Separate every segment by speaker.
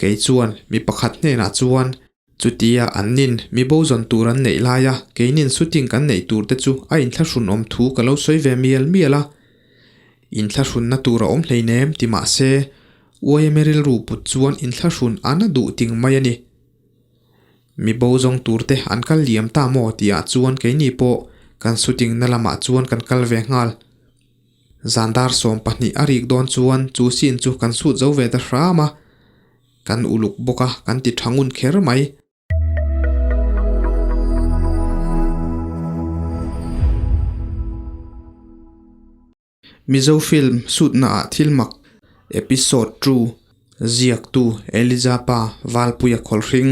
Speaker 1: Kei chuan mi pakhat hnenah chuan chutia an nin mi bo zawn tur an neih laia keinin shooting kan neih tur te chu a inthlahrun awm thu ka lo sawi ve mial mial a. Inthlahrunna tur a awm hleinem ti mah se YMA rilru put chuan inthlahrun a na duh ting mai a ni. Mi bo zawng tur te an kal liam ta maw tihah chuan keini pawh kan shooting na lamah chuan kan kal ve nghal. Zan dar 12 a rik dawn chuan chu scene chu kan sut zo ve ta hram a, kan uluk bawk a kan ti tha ngun kher mai. Mizo film sutna ah thil mak episode 2 ziaktu Eliza pa Valpuia Khawlhring.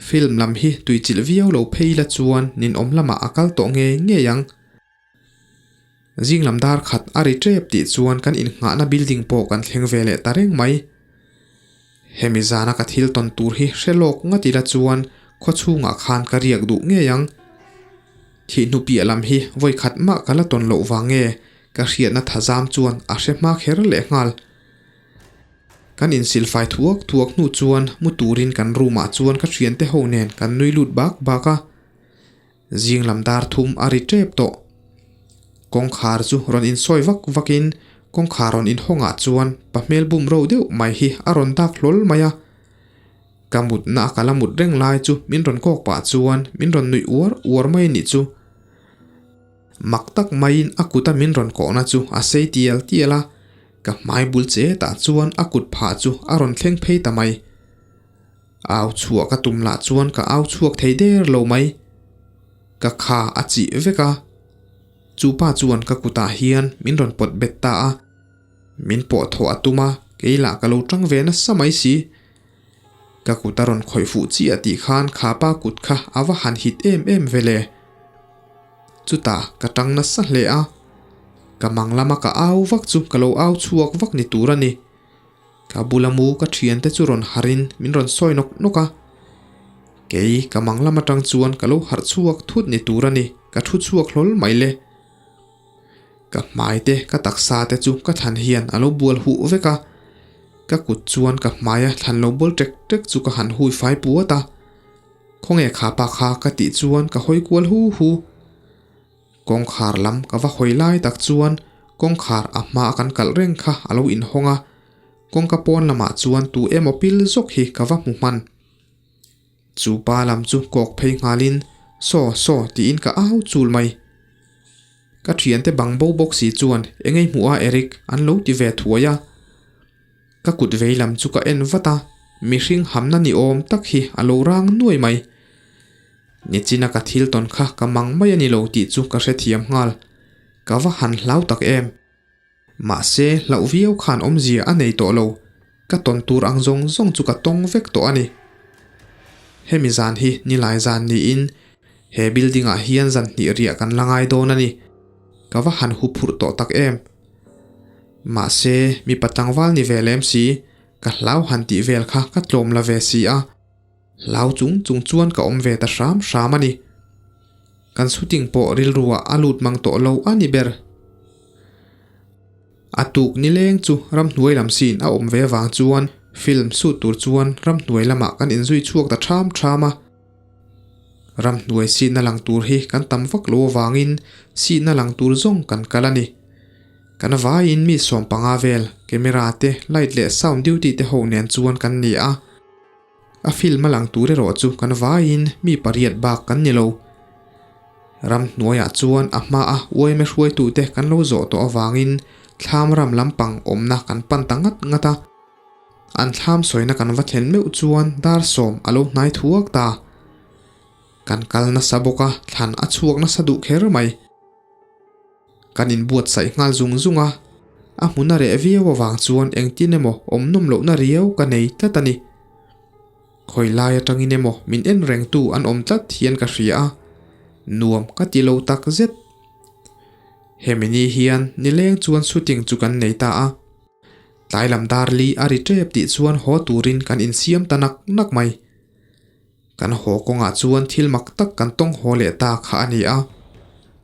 Speaker 1: Film lam hi tuichilh viau lo phei la chuan ninawm lamah a kal tawh ngei ngei ang. Zing lam dar khat a ri tep tih chuan kan innghahna building pawh kan thleng ve leh ta reng mai. Hemi zana ka thil tawn tur hi hre lawk ngat ila chuan khaw chhungah khan ka riak duh ngei ang. Thih hnu piah lam hi vawi khat mah ka la tawn loh vang nge ka hriatna thazam chuan a hre hma kher leh nghal. Kan insilfai thuak thuak hnu chuan mu turin kan room ah chuan ka thiante ho nen kan nui lut bak bak a. Zing lam dar thum a ri tep tawh. Kawngkhar chu rawn insawi vak vakin kawngkhar rawn inhawng ah chuan pa hmel bum ro deuh mai hi a rawn dak hlawl mai a. Ka mutna a ka la mut reng lai chu min rawn kawk pah chuan min rawn nuih uar uar mai a nih chu. Mak tak maiin a kuta min rawn kawhna chu a sei tial tial a. Ka hmai bul che tah chuan a kut phah chu a rawn thleng phei ta mai. Au chhuah ka tum lah chuan ka au chhuak thei der lo mai. Ka kha a chih vek a. Chu pa chuan ka kutah hian min rawn pawt bet ta a. Min pawh thawh a tum a, kei lah ka lo tang ve nasa mai si. Ka kut a rawn khawih fuh chiah tih khan kha pa kut kha a va han hit em em ve le. Chutah ka tang nasa hle a, ka mang lama ka au vak chu ka lo au chhuak vak ni tur a ni. Ka bula mu ka thiante chu rawn harhin min rawn sawi nawk nawk a. Kei ka mang lam atang chuan ka lo harh chhuak thut ni tur a ni, ka thu chhuak hlawl mai le. Ka hmai te ka taksa te chu ka thlan hian a lo bual huh vek a, ka kut chuan ka hmaia thlan lo bual tek tek chu ka han hui fai puat a. Khawnge kha pa kha ka tih chuan ka hawi kual hu hu. Kawngkhar lam ka va hawi lai tak chuan kawngkhar a hma a kan kalh reng kha a lo inhawng a, kawngka pawn lamah chuan tu emaw pil zawk hi ka va hmu hman. Chu pa lam chu kawk phei nghalin saw saw tiin ka au chul mai. Ka thiante bang bo bawk si chuan engei hmuh a Eric an lo ti ve thuai a. Ka kut vei lam chu ka en vat a, mihring hamna ni awm tak hi a lo rang nuai mai. Nichina ka thil tawn kha ka mang mai a ni lo tih chu ka hrethiam nghal. Ka va han hlau tak em. Mahse, hlauh viau khan awmzia a nei tawh lo. Ka tawn tur ang zawng zawng chu ka tawng vek tawh a ni. Hemi zan hi nilai zan niin he building ah hian zan hnih riah kan la ngai dawn a ni. Ka va han huphurh tawh tak em. Mahse, mipa tlangval ni ve lem si, ka hlau han tih vel kha ka tlawm la ve si a. Hlau chung chung chuan ka awm ve ta hram hram a ni. Kan shooting pawh rilruah a lut mang tawh lo a ni ber. A tuk nileng chu ramhnuai lam siin a awm ve vang chuan film shoot tur chuan ramhnuai lamah kan inzui chhuak ta ṭham ṭham a. Ramhnuai sihna lang tur hi kan tam vak lo avangin sihna lang tur zawng kan kal a ni. Kan vaiin mi 15 vel camera te, light leh sound duty te ho nen chuan kan ni a. A film a lang tur erawh chu kan vaiin mi pariat bak kan ni lo. Ramhnuaiah chuan a hmaa yma hruaitute kan lo zawh tawh avangin thlam ram lampang awmna kan pan ta ngat ngat a. An thlam sawina kan va thlen meuh chuan dar 10 a lo hnai thuak ta. Kan kal nasa bawk a, thlan a chhuak nasa duh kher mai. Kan inbuatsaih nghal zung zung a, a hmun a reh viau avang chuan engtin emaw awm nawm lohna riau ka nei tlat a ni. Khawi lai atangin emaw min en rengtu an awm tlat hian ka hria a, nuam ka ti lo tak zet. Hemi ni hian nileng chuan shooting chu kan nei ta a. Tlai lam dar li a ri tep tih chuan haw turin kan insiam ta nak nak mai. Kan haw kawngah chuan thil mak tak kan tawng haw leh ta kha a ni a.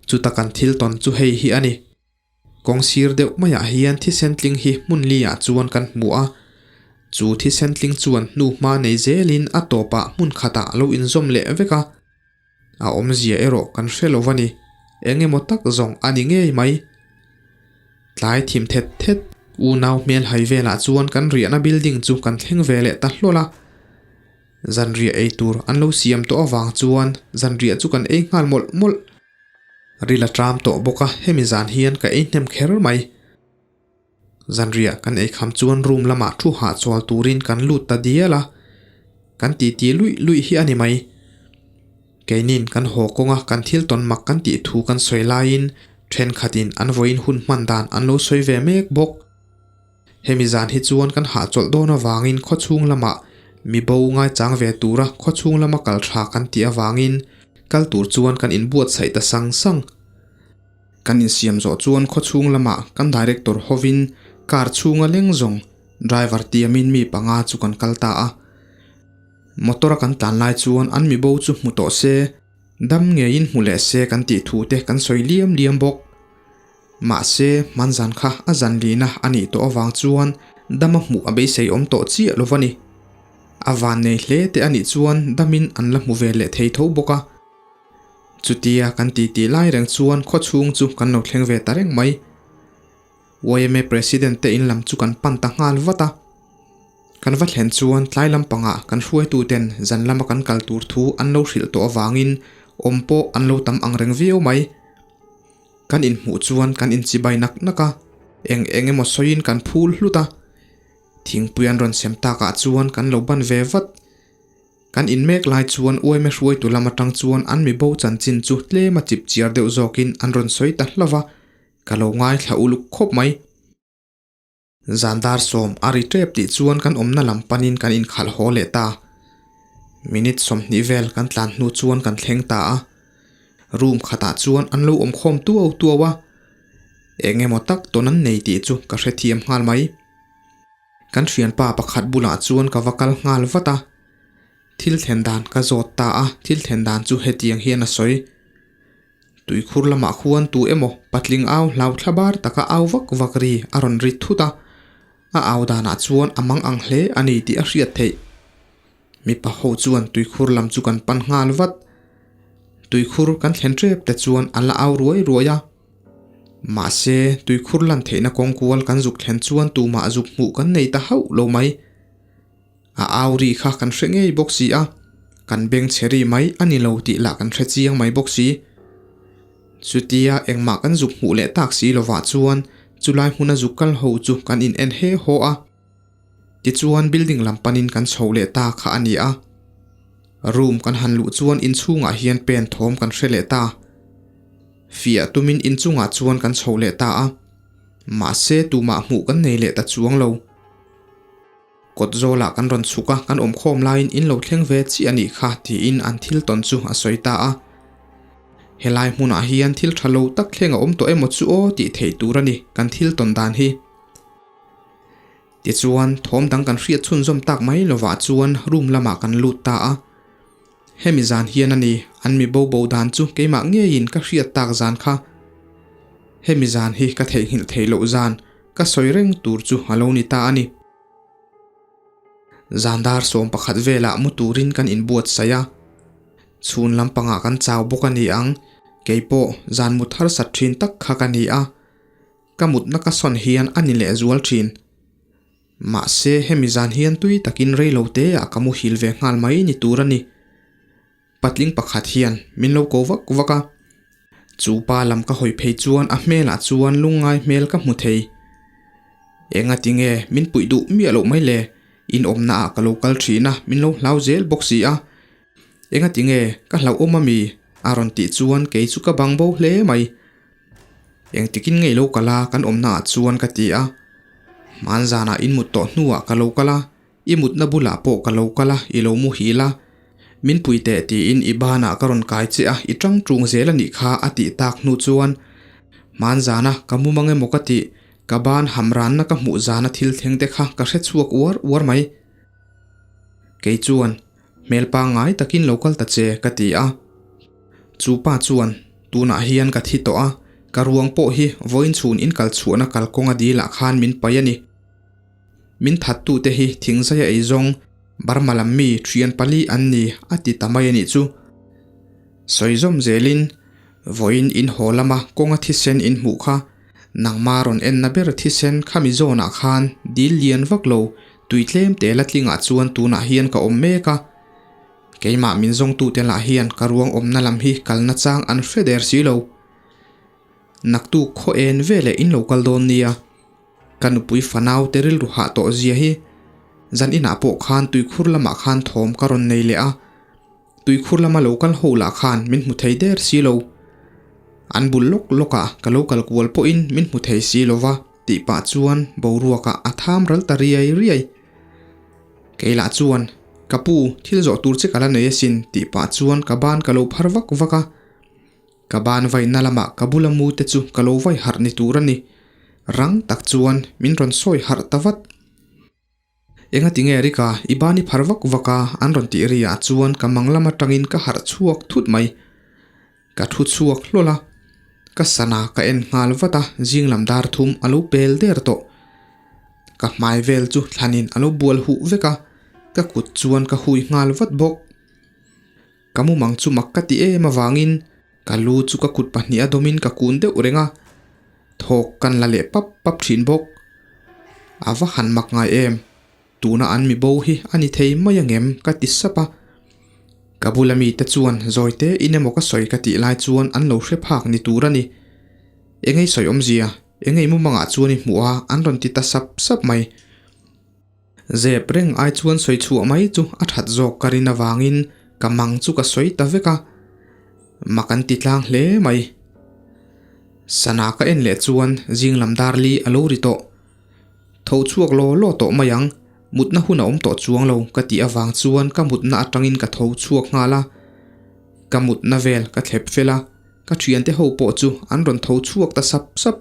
Speaker 1: Chuta kan thil tawn chu hei hi a ni. Kawng sir deuh maiah hian thisen tling hi hmun liah chuan kan hmu a, chu thisen tling chuan hnu hma nei zelin a tawpah hmun khatah a lo inzawm leh vek a. A awmzia erawh kan hre lo va ni, eng emaw tak zawng a ni ngei mai. Tlai thim thet thet, unau hmel hai velah chuan kan riahna building chu kan thleng ve leh ta hlawl a. Zanriah ei tur an lo siam tawh avang chuan zanriah chu kan ei nghal mawlh mawlh. Ril a tram tawh bawk a, hemi zan hian ka ei hnem kher mai. Zanriah kan ei kham chuan room lamah thu hahchawl turin kan lut ta dial a, kan titi luih luih hi a ni mai. Keinin kan haw kawnga kan thil tawn mak kan tih thu kan sawi laiin thenkhatin an vawiin hun hman dan an lo sawi ve mek bawk. Hemi zan hi chuan kan hahchawlh dawn avangin khawchhung lamah mi bo ngaichang ve tura khawchhung lama kal tha kan tih avangin kal tur chuan kan inbuatsaih ta sang sang. Kan insiam zawh chuan khawchhung lamah kan director hovin car chhunga leng zawng driver tiamin mi panga chu kan kal ta a. Motor a kan tlan lai chuan an mi bo chu hmu tawh se, dam ngeiin hmu leh se kan tih thu te kan sawi liam liam bawk. Mahse, hmanzan kha a zan lihna a nih tawh avang chuan dama hmuh a beisei awm tawh chiah lo va ni. A van nei hle te a nih chuan damin an la hmu ve leh thei tho bawk a. Chutia kan titi lai reng chuan khawchhung chu kan lo thleng ve ta reng mai. Yma President te in lam chu kan pan ta nghal vat a. Kan va thlen chuan tlai lampangah kan hruaitu ten zan lama kan kal tur thu an lo hrilh tawh avangin awm pawh an lo tam ang reng viau mai. Kan inhmuh chuan kan inchibai nak nak a, eng eng emaw sawiin kan phul hlut a. Thingpui an rawn sem takah chuan kan lo ban ve vat. Kan in mek lai chuan uaime hruaitu lam atang chuan an mi bo chanchin chu tlem a chip chiar deuh zawkin an rawn sawi ta hlauh va, ka lo ngaithla uluk khawp mai. Zan dar sawm a ri tep tih chuan kan awmna lam panin kan inkhalh haw leh ta. Minute 20 vel kan tlan hnu chuan kan thleng ta a. Room khatah chuan an lo awm khawm tuau tuau a. Eng emaw tak tawn an nei tih chu ka hrethiam nghal mai. Kan thianpa pakhat bulah chuan ka va kal nghal vat a, thil thlen dan ka zawt ta a, thil thlen dan chu hetiang hian a sawi. Tuikhur lamah khuan tu emaw patling au hlau thla bar taka au vak vak ri a rawn ri thut a, a au danah chuan a mang ang hle a ni tih a hriat theih. Mipa ho chuan tuikhur lam chu kan pan nghal vat. Tuikhur kan thlen tep te chuan a la au ruai ruai a. Mahse, tuikhur lan theihna kawng kual kan zuk thlen chuan tumah zuk hmuh kan nei ta hauh lo mai. A au ri kha kan hre ngei bawk si a, kan beng chhe ri mai a ni lo tih lah kan hre chiang mai bawk si. Chutia engmah kan zuk hmuh leh tak si lovah chuan chulai hmuna zuk kal ho chu kan in en he haw a. Tichuan building lam panin kan chho leh ta kha a ni a. Room kan han luh chuan inchhungah hian pen thawm kan hre leh ta. Fiah tumin inchungah chuan kan chho leh ta a, mahse tumah hmuh kan nei leh ta chuang lo. Kawt zawlah kan rawn chhuk a, kan awmkhawm laiin in lo thleng ve chiah a nih kha tiin an thil tawn chu a sawi ta a. Helai hmunah hian thil tha lo tak thleng a awm tawh emaw chu aw tih theih tur a ni kan thil tawn dan hi. Tichuan thawm dang kan hriat chhunzawm tak mai lovah chuan room lamah kan lut ta a. Hemi zan hian a ni, an mi bo bo dan chu keimah ngeiin ka hriat tak zan kha. Hemi zan hi ka theihnghilh theih loh zan, ka sawi reng tur chu a lo ni ta a ni. Zan dar 11 velah mu turin kan inbuatsaih a, chhun lampangah kan chau bawk a ni ang, keipawh zan mut harsat thin tak kha ka ni a, ka mutna ka sawn hian a ni lehzual thin. Mahse, hemi zan hian tui takin rei lo te ah ka muhil ve nghal mai ni tur a ni. Patling pakhat hian min lo ko vak vak a. Chu pa lam ka hawi phei chuan a hmelah chuan lungngai hmel ka hmu thei. Enga tinge min puih duh miah loh mai le, in awmna ah ka lo kal thin a, min lo hlau zel bawk si a. Enga tinge ka hlauhawm ami? a rawn tih chuan kei chu ka bang bo hle mai. Engtikin ngei lo kal a kan awmna ah chuan ka ti a. Hmanzanah in mut tawh hnuah ka lo kal a, i mutna bulah pawh ka lo kal a, i lo muhil a. Min pui teh tiin i banah ka rawn kai che a, i tang tung zel a nih kha a tih tak hnu chuan hmanzana ka mu mang emaw ka tih, ka ban hamranna ka hmuh zana thil thleng te kha ka hre chhuak uar uar mai. Kei chuan hmel pangngai takin lo kal ta che ka ti a. Chu pa chuan tunah hian ka thi tawh a, Ka ruang pawh hi vawiin chhun in kal chhuahna kalkawnga dilah khan min paih a ni. Min thattute hi thingzaia eizawng Burma lam mi thian pali an ni a ti ta mai a nih chu. Sawi zawm zelin vawiin in haw lama kawnga thisen in hmuh kha nangma rawn enna ber thisen khami zawnah khan dil lian vak lo tui tlem te la tlingah chuan tunah hian ka awm mek a. Keimah min zawngtute lah hian ka ruang awmna lam hi kalna chang an hre der si lo. Naktuk khaw en veleh in lo kal dawn nia. Ka nupui fanau te rilru hah tawh zia hi zan inah pawh khan tuikhur lamah khan thawm ka rawn nei leh a, tuikhur lama lo kal ho lah khan min hmu thei der si lo. An bul lawk lawkah ka lo kal kual pawhin min hmu thei si lo va tih pah chuan boruakah a tham ral ta riai riai. Kei lah chuan, Ka pu, thil zawh tur che ka la nei asin tih pah chuan ka ban ka lo phar vak vak a. Ka ban vaihna lamah ka bula mu te chu ka lo vai harh ni tur a ni. Rang tak chuan min rawn sawi harh ta vat. Enga ti nge Rika, i ban i phar vak vak a an rawn tih ri ah chuan ka mang lam atangin ka harh chhuak thut mai. Ka thu chhuak hlawl a, ka sana ka en nghal vat a, zing lam dar thum a lo pel der tawh. Ka hmai vel chu thlanin a lo bual huh vek a, ka kut chuan ka hui nghal vat bawk. Ka mumang chu mak ka ti em avangin ka lu chu ka kut pahnih a dawmin ka kun deuh reng a, thawk kan la leh pap pap thin bawk. A va han mak ngai em, tuna an mi bo hi a ni thei mai angem ka ti sap a. Ka bula mite chuan zawi te in emaw ka sawi ka tih lai chuan an lo hre phak ni tur a ni. Engei sawi awmzia, engei mumangah chuan i hmuh a an rawn ti ta sap sap mai. Zep reng ai chuan sawi chhuah mai chu a that zawk ka rin avangin ka mang chu ka sawi ta vek a, mak an ti tlang hle mai. Sana ka en leh chuan zing lam dar li a lo ri tawh. Tho chhuak law law tawh mai ang, mutna hun a awm tawh chuang lo ka tih avang chuan ka mutna atangin ka tho chhuak nghal a. Ka mutna vel ka thlep fel a, ka thiante ho pawh chu an rawn tho chhuak ta sap sap.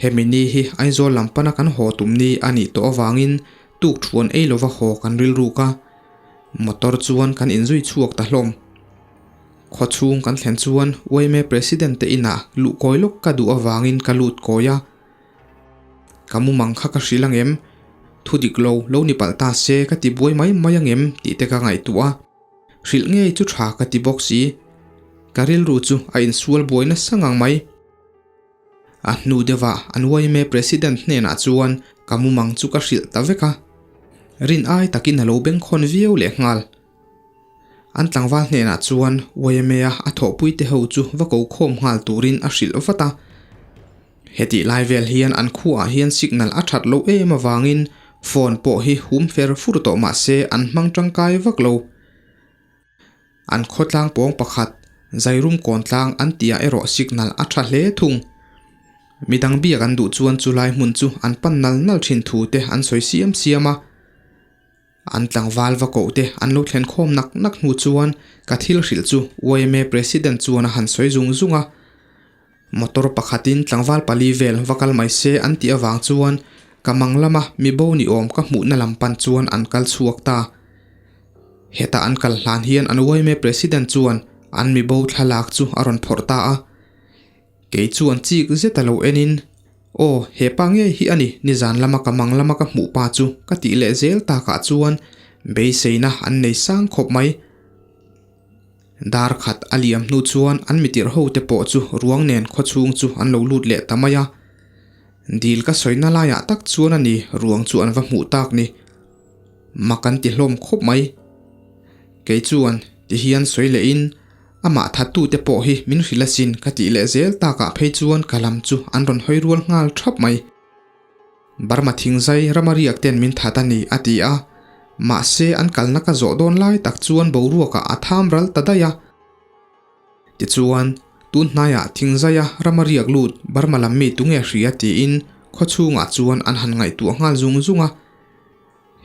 Speaker 1: Hemi ni hi Aizawl lam pana kan haw tum ni a nih tawh avangin tuk thuan ei lova haw kan rilruk a, motor chuan kan inzui chhuak ta hlawm. Khawchhung kan thlen chuan yma President te inah luh kawi lawk ka duh avangin ka lut kawi a. Ka mumang kha ka hrilh angem? Thu dik lo lo ni palh ta se ka ti buai mai mai angem tih te ka ngaihtuah a. Hrilh ngei chu tha ka ti bawk si. Ka rilru chu a insual buai nasa ngang mai. A hnu deuhah an yma President hnenah chuan ka mumang chu ka hrilh ta vek a, rin ai takin a lo bengkhawn viau leh nghal. An tlangval hnenah chuan yma-a a thawhpuite ho chu va ko khawm nghal turin a hrilh vat a. Hetih lai vel hian an khuaah hian signal a that loh em avangin phone pawh hi hum fer fur tawh mah se an hmang tangkai vak lo. An khawtlang pawng pakhat, Zairum Kawntlang an tihah erawh signal a tha hle thung. Midang biak an duh chuan chulai hmun chu an pan nal nal thin thu te an sawi siam siam a. An tlangval va koh te an lo thlen khawm nak nak hnu chuan ka thil hrilh chu yma President chuan a han sawi zung zung a. Motor pakhatin tlangval pali vel va kal mai se an tih avang chuan ka mang lama mi bo ni awm ka hmuhna lam pan chuan an kal chhuak ta. Heta an kal hlan hian an yma President chuan an mi bo thlalak chu a rawn phawrh ta a. Kei chuan chik zet a lo enin, Aw, he pa ngei hi a ni, nizan lama ka mang lama ka hmuh pa chu ka tih leh zel takah chuan beiseina an nei sang khawp mai. Dar khat a liam hnu chuan an mitirh ho te pawh chu ruang nen khawchhung chu an lo lut leh ta mai a. Dil ka sawina laiah tak chuan a ni ruang chu an va hmuh tak ni. Mak an ti hlawm khawp mai. Kei chuan ti hian sawi leh in amah thattu te pawh hi min hrilh asin ka tih leh zel takah phei chuan ka lam chu an rawn hawi rual nghal thap mai. Burma thingzai Ramariak ten min that a ni a ti a, mahse an kalna ka zawh dawn lai tak chuan boruakah a tham ral ta daih a. Tichuan, tun hnaiah thingzaia Ramariak lut Burma lam mi tunge hria tiin khawchhungah chuan an han ngaihtuah nghal zung zung a.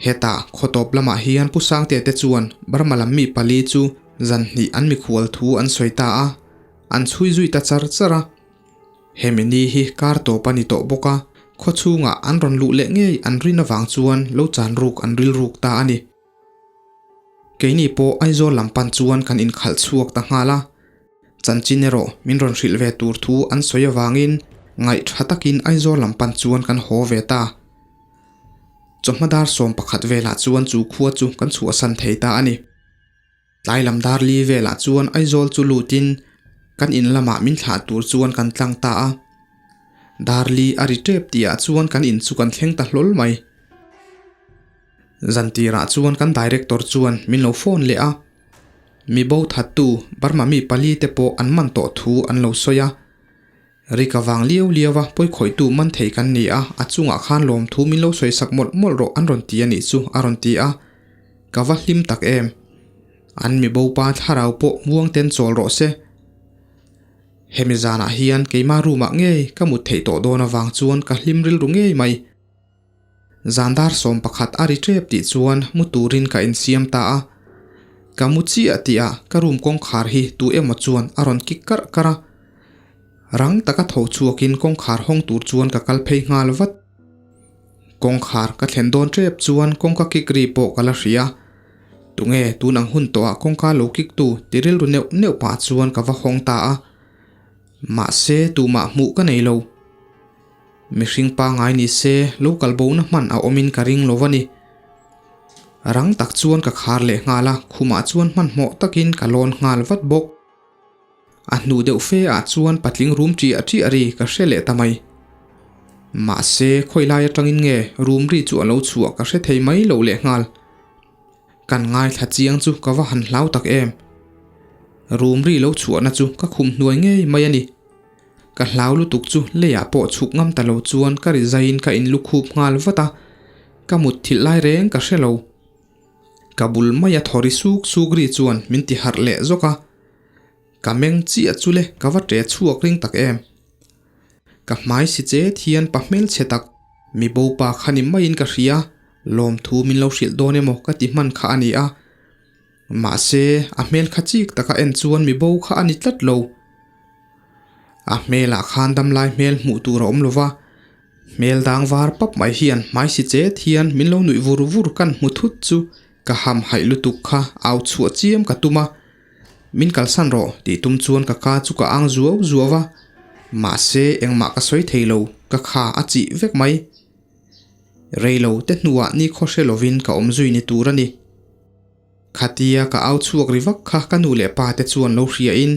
Speaker 1: Hetah khawtawp lamah hian Pu Sangte te chuan Burma lam mi pali chu zan hnih an mikhual thu an sawi ta a, an chhui zui ta char char a. Hemi ni hi kar tawp a ni tawh bawk a, khaw chhungah an rawn luh leh ngei an rin avang chuan lo chan ruk an rilruk ta a ni. Keini pawh Aizawl lam pan chuan kan inkhalh chhuak ta nghal a. Chanchin erawh min rawn hrilh ve tur thu an sawi avangin ngaih tha takin Aizawl lam pan chuan kan haw ve ta. Chawhma dar 11 velah chuan chu khua chu kan chhuahsan thei ta a ni. Tlai lam dar li velah chuan Aizawl chu lutin kan in lamah min thlah tur chuan kan tlang ta a. Dar li a ri tep tihah chuan kan in chu kan thleng ta hlawl mai. Zan tirah chuan kan director chuan min lo phone leh a. Mi bo thattu Burma mi pali te pawh an man tawh thu an lo sawi a. Rika vang liau liau a pawikhawihtu man thei kan ni a, a chungah khan lawmthu min lo sawi sak mawlh mawlh rawh an rawn ti a nih chu a rawn ti a. Ka va hlim tak em. An mi bo pa thlarau pawh muang ten chawl rawh se. Hemi zanah hian keima room ah ngei ka mut theih tawh dawn avang chuan ka hlim rilru ngei mai. Zan dar 11 a ri tep tih chuan mu turin ka insiam ta a. Ka mu chiah tihah ka room kawngkhar hi tu emaw chuan a rawn kik karh karh a. Rang taka tho chhuakin kawngkhar hawng tur chuan ka kal phei nghal vat. Kawngkhar ka thlen dawn tep chuan kawngka kik ri pawh ka la hria. Tunge tun ang hun tawhah kawngka lo kik tu ti rilru neuh neuh pah chuan ka va hawng ta a. Mahse tumah hmuh ka nei lo. Mihring pangai ni se lo kal bona hman a awmin ka ring lo a ni. Rang tak chuan ka khar leh nghal a, khumah chuan hmanhmawh takin ka lawn nghal vat bawk. A hnu deuh fe ah chuan patling rum ṭiah ṭiah ri ka hre leh ta mai. Mahse khawi lai atangin nge rum ri chu a lo chhuah ka hre thei mai lo leh nghal. Kan ngaithla chiang chu ka va han hlau tak em. Rum ri lo chhuahna chu ka khum hnuai ngei mai a ni. Ka hlau lutuk chu leiah pawh chhuk ngam ta lo chuan ka ri zaiin ka inlukhup nghal vat a, ka mut thilh lai reng ka hre lo. Ka bul maia thaw ri suk suk ri chuan min ti harh leh zawk a, ka meng chiah chu le ka va ṭe chhuak ring tak em. Ka hmai si chet hian pa hmelchhe tak, mi bo pa kha ni maiin ka hria, lawmthu min lo hrilh dawn emaw ka ti hman kha a ni a. Mahse, a hmel kha chik taka en chuan mi bo kha a ni tlat lo. A hmelah khan damlai hmel hmuh tur a awm lo va, hmel dang var pap mai hian hmai si chet hian min lo nuih vur vur kan hmu thut chu ka ham haih lutuk kha au chhuah chiam ka tum a, min kalsan rawh tih tum chuan ka ka chu ka ang zuau zuau va, mahse engmah ka sawi thei lo, ka kha a chih vek mai. Rei lo te hnuah ni khaw hre lovin ka awm zui ni tur a ni. Khatia ka au chhuak ri vak kha ka nu leh pa te chuan lo hria in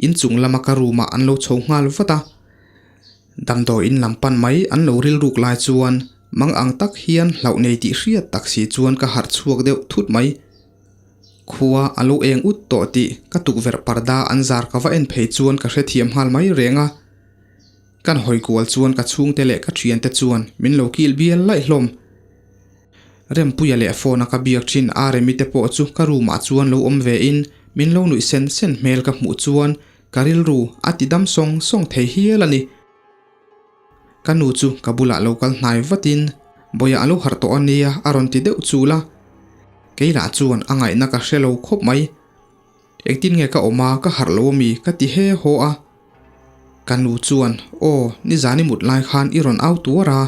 Speaker 1: inchung lama ka room ah an lo chho nghal vat a. Damdawi in lam pan mai an lo rilruk lai chuan mang ang tak hian hlauh nei tih hriat tak si chuan ka harh chhuak deuh thut mai. Khua a lo eng ut tawh tih ka tukverh parda an zar ka va en phei chuan ka hrethiam nghal mai reng a. Kan hawi kual chuan ka chhungte leh ka thiante chuan min lo kil bial laih hlawm. Rempuia leh phone a ka biak thin a Remi te pawh chu ka room ah chuan lo awm ve in min lo nuih sen sen hmel ka hmuh chuan ka rilru a ti dam sawng sawng thei hial a ni. Ka nu chu ka bulah lo kal hnai vat in Bawia a lo harh tawh a nia a rawn ti deuh chul a. Kei lah chuan a ngaihna ka hre lo khawp mai. Engtin nge ka awm a ka harh lo ami ka ti he haw a. Ka nu chuan, Aw, nizan i mut lai khan i rawn au tuar a,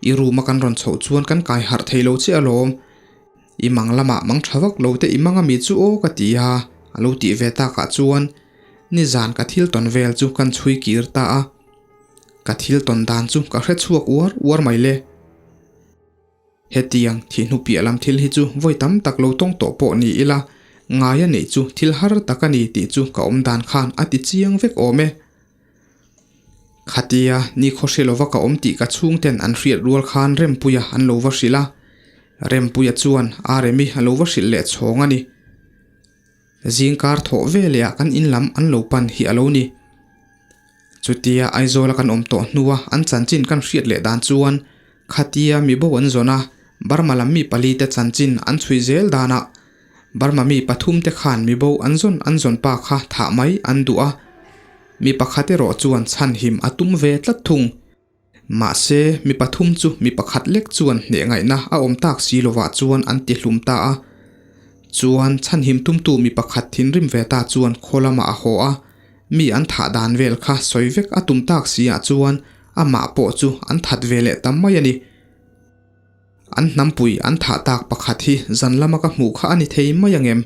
Speaker 1: i room a kan rawn chhoh chuan kan kai harh thei lo che alawm. I mang lamah mang tha vak lo te i mang ami chu aw ka ti a, a lo tih ve takah chuan nizan ka thil tawn vel chu kan chhui kir ta a. Ka thil tawn dan chu ka hre chhuak uar uar mai le. Hetiang thihnu piah lam thil hi chu vawi tam tak lo tawng tawh pawh ni ila, ngai a neih chu thil har tak a ni tih chu ka awm dan khan a ti chiang vek awm e. Khatia ni khawhre lova ka awm tih ka chhungten an hriat rual khan Rempuia an lo va hrilh a, Rempuia chuan Aremi a lo va hrilh leh chhawng a ni. Zingkar thawh velehah kan in lam an lo pan hi a lo ni. Chutia Aizawla kan awm tawh hnua an chanchin kan hriat leh dan chuan khatia mi bo an zawn a, Burma lam mi palite chanchin an chhui zel danah Burma mi pathumte khan mi bo an zawn an zawn pa kha thah mai an duh a, mi pakhat erawh chuan chhanhim a tum ve tlat thung. Mahse, mi pathum chu mi pakhat lek chuan hneh ngaihna a awm tak si lovah chuan an ti hlum ta a. Chuan chhanhim tumtu mi pakhat thinrim ve ta chuan khaw lamah a haw a, mi an thah dan vel kha sawi vek a tum tak si ah chuan amah pawh chu an that ve leh ta mai a ni. An hnampui an thah tak pakhat hi zan lama ka hmuh kha a ni thei mai ang em?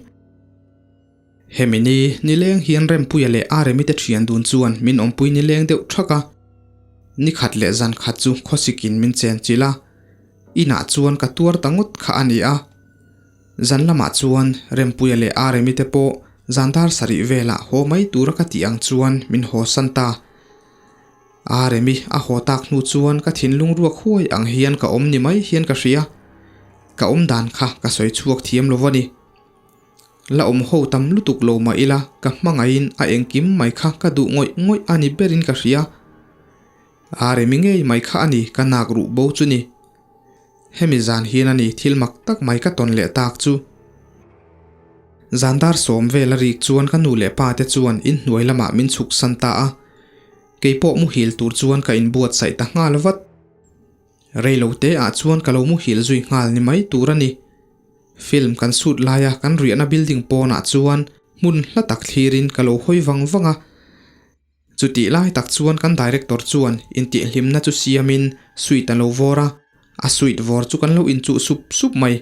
Speaker 1: Hemi ni nileng hian Rempuia leh Aremi te thian dun chuan min awmpui nileng deuh thak a. Ni khat leh zan khat chu khawsikin min chen chilh a, inah chuan ka tuar ta ngawt kha a ni a. Zan lamah chuan Rempuia leh Aremi te pawh zan dar sarih velah haw mai tura ka tih ang chuan min haw san ta. Aremi a haw tak hnu chuan ka thinlung ruak huai ang hian ka awm ni mai hian ka hria. Ka awm dan kha ka sawi chhuak thiam lo a ni. La awm ho tam lutuk lo mah ila ka hmangaihin a engkim mai kha ka duh ngawih ngawih a ni berin ka hria. A remi ngei mai kha a ni ka nak ruh bo chu ni. Hemi zan hian a ni thil mak tak mai ka tawn leh tak chu. Zan dar sawm vel a rik chuan ka nu leh pa te chuan inhnuai lamah min chhuk san ta a. Keipawh muhil tur chuan ka inbuatsaih ta nghal vat. Reilote ah chuan ka lo muhil zui nghal ni mai tur a ni. Film kan shoot laia kan riahna building pawnah chuan hmun hla tak thlirin ka lo hawi vang vang a. Chutih lai tak chuan kan director chuan intihhlimna chu siamin suite a lo vawr a, a suite vawr chu kan lo inchuh sup sup mai.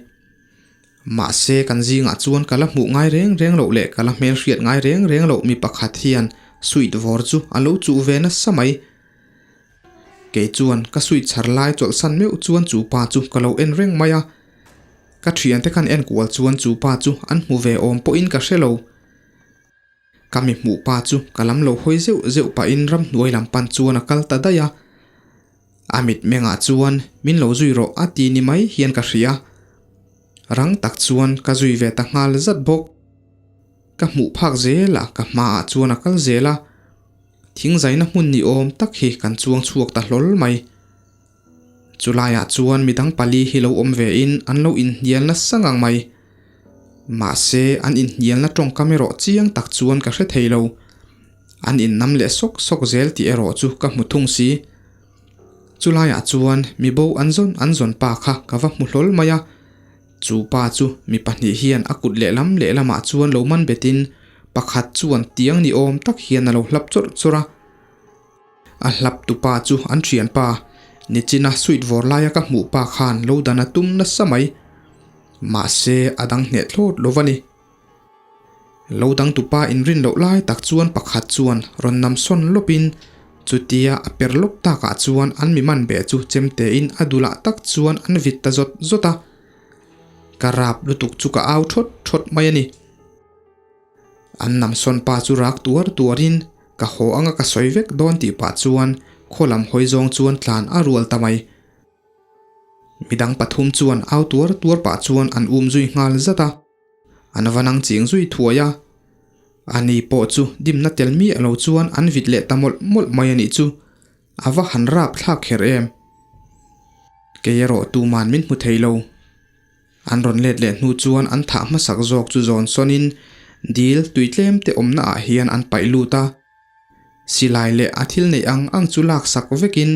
Speaker 1: Mahse kan zingah chuan ka la hmuh ngai reng reng loh leh ka la hmelhriat ngai reng reng loh mi pakhat hian suite vawr chu a lo chuh ve nasa mai. Kei chuan ka suite chhar lai chawlhsan meuh chuan chu pa chu ka lo en reng mai a. Ka thiante khan en kual chuan chu pa chu an hmu ve awm pawhin ka hre lo. Ka mi hmuh pa chu ka lam lo hawi zeuh zeuh pahin ramhnuai lam pan chuan a kal ta daih a. A mitmengah chuan min lo zui rawh a ti ni mai hian ka hria. Rang tak chuan ka zui ve ta nghal zat bawk. Ka hmuh phak zel a ka hmaah chuan a kal zel a. Thingzaina hmun ni awm tak hi kan chuang chhuak ta hlawl mai. Chulaiah chuan midang pali hi lo awm vein an lo inhnial nasa ngang mai. Mahse, an inhnialna tawngkam erawh chiang tak chuan ka hre thei lo. An innam leh sawk sawk zel tih erawh chu ka hmu thung si. Chulaiah chuan mi bo an zawn an zawn pa kha ka va hmu hlawl mai a. Chu pa chu mi pahnih hian a kut lehlam lehlamah chuan lo man betin pakhat chuan tiang ni awm tak hian a lo hlap chawrh chawrh a. A hlap tu pa chu an thian pa, nichina sweet vawr laia ka hmuh pa khan lo dan a tum nasa mai. Mahse a dang hneh thlawt lo va ni. Lo dang tu pa inrin loh lai tak chuan pakhat chuan rawn nam sawn lawpin chutia a per lawp takah chuan an mi man beh chu chemtein a dulah tak chuan an vit ta zawt zawt a. Ka rap lutuk chu ka au thawt thawt mai a ni. An namsawn pa chu rak tuar tuarin ka haw anga ka sawi vek dawn tih pah chuan khaw lam hawi zawng chuan tlan a rual ta mai. Midang pathum chuan au tuar tuar pah chuan an um zui nghal zat a, an va nang ching zui thuai a. Ani pawh chu dimna tel miah lo chuan an vit leh ta mawlh mawlh mai a nih chu, a va han rap thlak kher em. Kei erawh tuman min hmu thei lo. An rawn let leh hnu chuan an thah hmasak zawk chu zawn sawnin dil tui tlem te awmna ah hian an paih lut a. Silai leh a thil neih ang ang chu lak sak vekin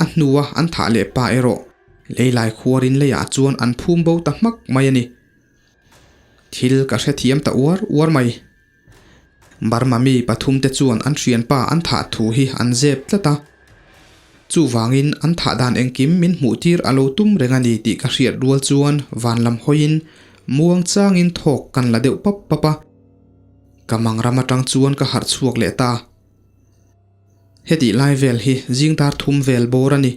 Speaker 1: a hnua an thah leh pa erawh leilai khuarin leiah chuan an phum bo ta hmak mai a ni. Thil ka hrethiam ta uar uar mai. Burma mi pathumte chuan an hrianpa an thah thu hi an zep tlat a. Chuvangin an thah dan engkim min hmuh tir a lo tum reng a ni tih ka hriat rual chuan van lam hawiin muang changin thawk kan la deuh pap pap a. Ka mangram atang chuan ka harh chhuak leh ta. Hetih lai vel hi zing dar thum vel bawr a ni.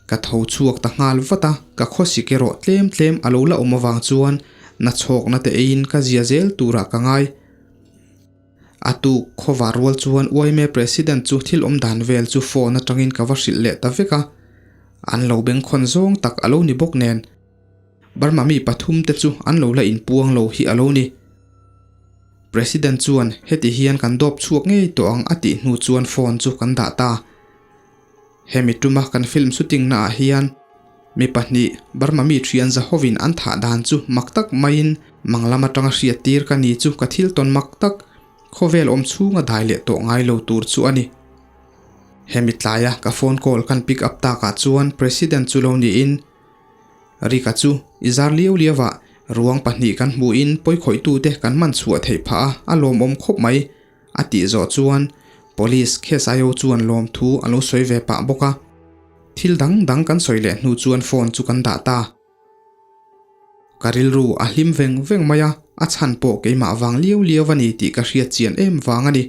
Speaker 1: Ka tho chhuak ta nghal vat a, ka khawsik erawh tlem tlem a lo la awm avang chuan na chhawkna te eiin ka zia zel turah ka ngai. A tuk khawvar rual chuan yma President chu thil awm dan vel chu phone atangin ka va hrilh leh ta vek a, an lo bengkhawn zawng tak a lo ni bawk nen. Burma mi pathum te chu an lo la inpuang lo hi a lo ni. President chuan heti hian kan dawp chhuak ngei tawh ang a tih hnu chuan phone chu kan dah ta. Hemi tuma kan film shooting na ah hian mi pahnih Burma mi thian zahovin an thah dan chu mak tak maiin mang lam atanga hriat tir ka ni chu ka thil tawn mak tak khawvel awm chhunga dai leh tawh ngai lo tur chu a ni. Hemi tlaia ka phone call kan pick up takah chuan President chu lo niin Rika chu i zar liau liau a, ruang pahnih kan hmuhin pawikhawih tute kan man chhuah theih phah a, a lawmawm khawp mai, a tih zawh chuan Police case aio chuan lawmthu a lo sawi ve pah bawk a. Thil dang dang kan sawi leh hnu chuan phone chu kan dah ta. Ka rilru a hlim veng veng mai a. A chhan pawh keimah vang liau liau a ni tih ka hriat chian em vang a ni.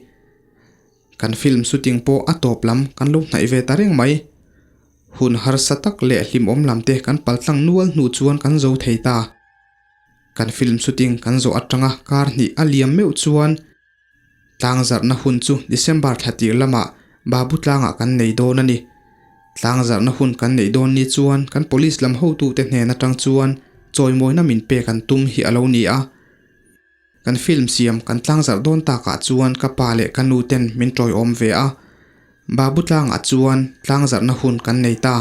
Speaker 1: Kan film shooting pawh a tawp lam kan lo hnaih ve ta reng mai. Hun harsa tak leh hlimawm lam te kan paltlang nual hnu chuan kan zo thei ta. Kan film shooting kan zawh atanga kar hnih a liam meuh chuan Tlangzarhna hun chu December thla tir lamah Babu tlangah kan nei dawn a ni. Tlangzarhna hun kan neih dawn ni chuan kan police lam hotute hnen atang chuan chawimawina min pek an tum hi a lo ni a. Kan film siam kan tlangzarh dawn takah chuan ka pa leh ka nu ten min tawiawm ve a. Babu tlangah chuan tlangzarhna hun kan nei ta.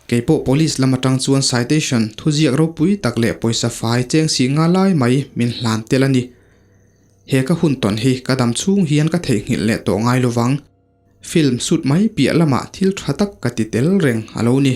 Speaker 1: Kei pawh police lam atang chuan citation thuziak ropui tak leh pawisa fai cheng si nga lai mai min hlan tel a ni. He ka hun tawn hi ka dam chhung hian ka theihnghilh leh tawh ngai lovang. Film shoot mai piah lamah thil tha tak ka ti tel reng a lo ni.